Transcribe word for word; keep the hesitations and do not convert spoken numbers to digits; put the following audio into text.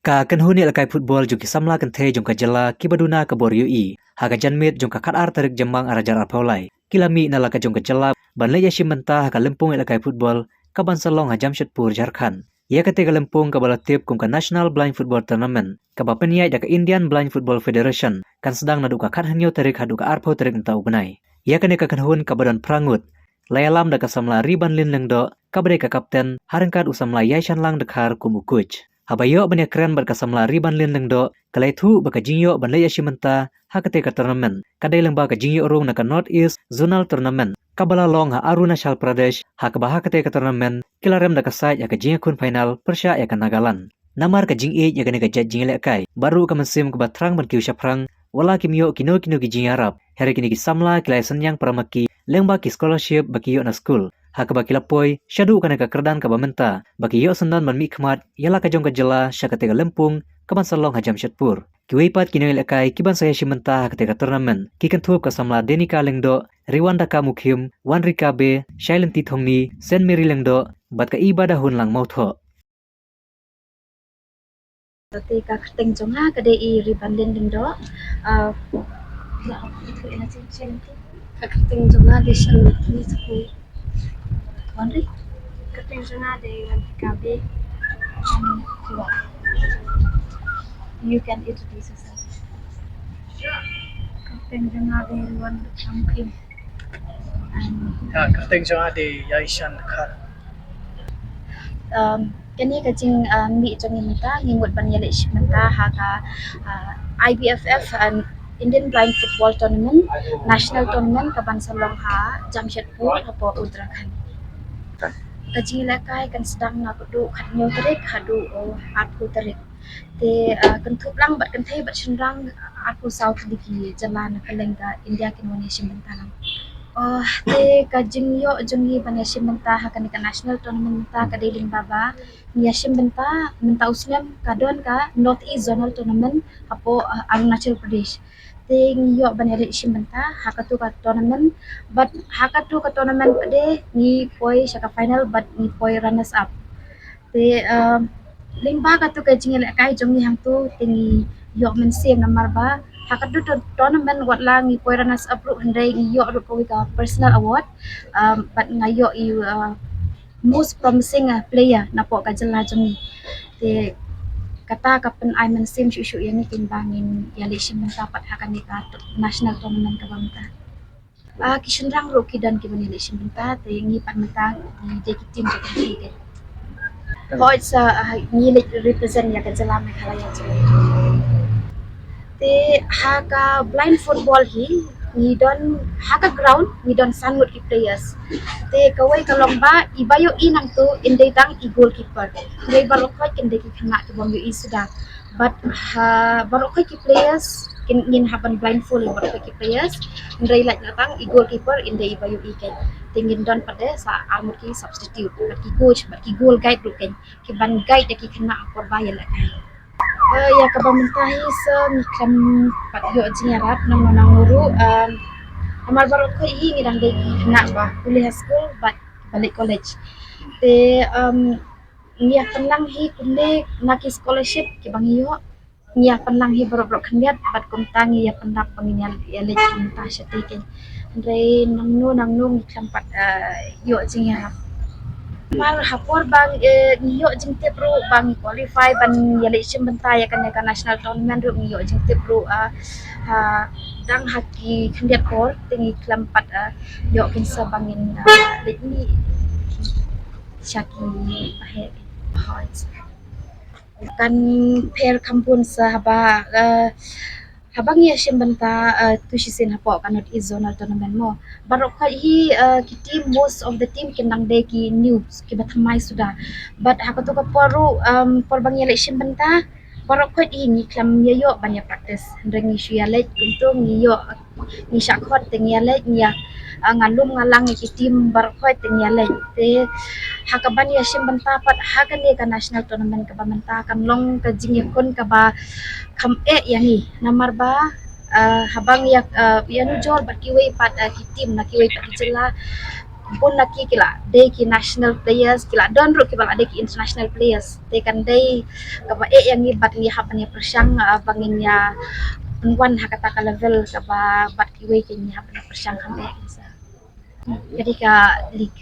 Ka kynhun ïalehkai football jong ki samla kynthei jong ka jylla kiba duna ka bor ïohi ha ka janmiet jong ka khatar tarik Jymmang arhajar arphew lai ki la mih na la ka jong ka jylla ban leit ïashim bynta ha ka lympung ïalehkai football kaban sa long ha Jamshedpur, Jharkhand. Ïa katei ka lympung kaba la tip kum ka National Blind Football Tournament kaba pynïaid da ka Indian Blind Football Federation kan sdang naduh ka khathynñiew tarik haduh ka arphew tarik mynta u bnai. Ïa kane ka kynhun kaba don phra ngut la ïalam da ka samla Ribanlin Lyngdoh kaba dei ka kapten, ha ryngkat u samla Ïaishanlang Dkhar kum u coach. Haba ïoh ban ïakren bad ka samla Ribanlin Lyngdoh, ka la ïathuh ba ka jingïoh ban leit ïashim bynta ha katei ka tournament ka dei lyngba ka jingïoh rung na ka North East Zonal Tournament kaba la long ha Arunachal Pradesh, ha kaba ha katei ka tournament ki la rem da ka side ha ka jingïakhun final pyrshah ïa ka Nagaland. Namar ka jingïeit ïa kane ka jait jingïalehkai bad ruh ka mynsiem kaba thrang ban kiew shaphrang, wat la kim ïoh kino kino ki jingïarap, hynrei kine ki samla ki la ïasynñiang para ma ki lyngba ki scholarship ba ki ïoh na skul, ha kaba ki la poi shaduh kane ka kyrdan kaba mynta ba ki ïoh syndon ban mihkhmat ïa la ka jong ka jylla sha katei ka lympung kaban sa long ha Jamshedpur. Kiwei pat ki nongïalehkai kiban sa ïashim bynta ha katei ka tournament ki kynthup ka samla Denika Lyngdoh, Riwandaka Mukhim, Wanrika Bey, Shailenti Thongni, Saint Mary Lyngdoh bad ka Ibadahunlang Mawthoh. Te ka kyrteng jong nga ka dei i Ribanlin Lyngdoh. Ah, ka kyrteng jong nga dei Shan Ni Sukui. Wanri? Kyrteng jong nga dei Wanrika Bey. Um, you can introduce yourself. Kyrteng jong nga dei Riwandaka Mukhim. Um, ah, kyrteng jong nga dei Ïaishan Dkhar. Um, kane ka jing, uh, mih jong ngi mynta, ngi mut ban ïaleit shim bynta ha ka, uh, I B F F, um, Indian Blind Football Tournament, National Tournament kaban sa long ha Jamshedpur hapoh Uttarakhand. Ka jingïalehkai kan sdang naduh khathynñiew tarik haduh, uh, arphew tarik. Te, uh, kynthup lang bad kynthei bad shynrang, uh, arphew saw tylli ki jylla na kylleng ka India kin wan ïashim bynta lang. Uh, te ka jingïoh jong ngi ban ïashim bynta ha kane ka national tournament mynta ka dei lyngba ba ngi ïashim bynta mynta u snem ka don ka North East Zonal Tournament hapoh, uh, Arunachal Pradesh. Te ngi ïoh ban ïaleit shim bynta ha katu ka tournament, bad ha katu ka tournament pat de ngi poi sha ka final bad ngi poi runners up. Te, um, lyngba katu ka jingïalehkai jong ngi hangtu te ngi ïoh mynsiem namar ba ha katu ka tournament wat la ngi poi runners up ruh hynrei ngi ïoh ruh kawei ka personal award, um, bad nga ïoh i, uh, most promising, uh, player napoh ka jylla jong ngi. Te kata ka pynai mynsiem shuh shuh ïa ngi kynba ngin ïaleit shim bynta pat ha kane ka national tournament kaba mynta. Ah, ki shynrang ruh ki don kiban ïaleit shim bynta, te ngi pat mynta ngi dei ki team jong ka kynthei. Hooid, sa, ah, ngi leit represent ïa ka jylla Meghalaya jong ngi. Te ha ka blind football hi ngi don ha ka ground ngi don san ngut ki players. Te kawei ka long ba iba ïohi nangtu in dei tang i goalkeeper. Hynrei baroh khoit kin dei ki khynnah kibym ïohi suda. Bad ha baroh khoit ki players kin ngin hap ban blindfold ïa baroh khoit ki players. Hynrei lait na tang i goalkeeper in dei iba ïohi kein. Te ngin don pat de sa ar ngut ki substitute bad ki coach bad ki goal guide ruh kein kiban guide ïa ki khynnah por ba ïalehkai. Eh, ïa kaba mynta hi sa ngi khlem pat ïoh jingïarap nangno nangno ruh, em, namar baroh khoit hi ngi dang dei ki khynnah ba pule ha skul bad ba leit college. Te, em, ngi ïa pynlang hi kumne na ki scholarship kiba ngi ïoh. Ngi ïa pynlang hi baroh baroh khyndiat bad kumta ngi ïa pynlap ba ngin ïa, ïaleit mynta shatei kein. Hynrei nangno nangno ngi khlem pat, eh, ïoh jingïarap. Namar ha por ba, eh, ngi ïoh jingtip ruh ba ngi qualify ban ïaleit shim bynta ïa kane ka national tournament ruh ngi ïoh jingtip ruh, ah, ha dang ha ki khyndiat por te ngi khlem pat, ah, ïoh kynsa ba ngin, ah, leit mih sha ki baheh. Hooid. Kan pher kham bun sa haba, eh, haba ngi ïashim bynta, eh, tu shisien hapoh ka North East Zonal Tournament mo. Baroh khoit hi, eh, ki team, most of the team kin dang dei ki new kiba thymmai suda. Bad ha katu ka por ruh, em, por ba ngi ïaleit shim bynta baroh khoit hi ngi khlem ïa ïoh ban ïa practice. Hynrei ngi shu ïaleit kumtu ngi ïoh ngi shah khot te ngi ïaleit ngi ïa, ah, nga lum nga lang ïa ki team baroh khoit te ngi ïaleit. Te ha kaban ïashim bynta pat ha kane ka national tournament kaba mynta kan long ka jingïakhun kaba kham eh ïa ngi. Namar ba, ah, haba ngi ïa, ah, ïanujor bad kiwei pat, ah, ki team na kiwei pat ki jylla. Bun na ki ki la dei ki national players, ki la don ruh kiba la dei ki international players. Te kan dei kaba eh ïa ngi bad ngi hap ban ïa pyrshang, ah, ba ngin ïa pynwan ha kata ka level kaba bad kiwei ki ngi hap ban ïa pyrshang kham eh. Ka dei ka league.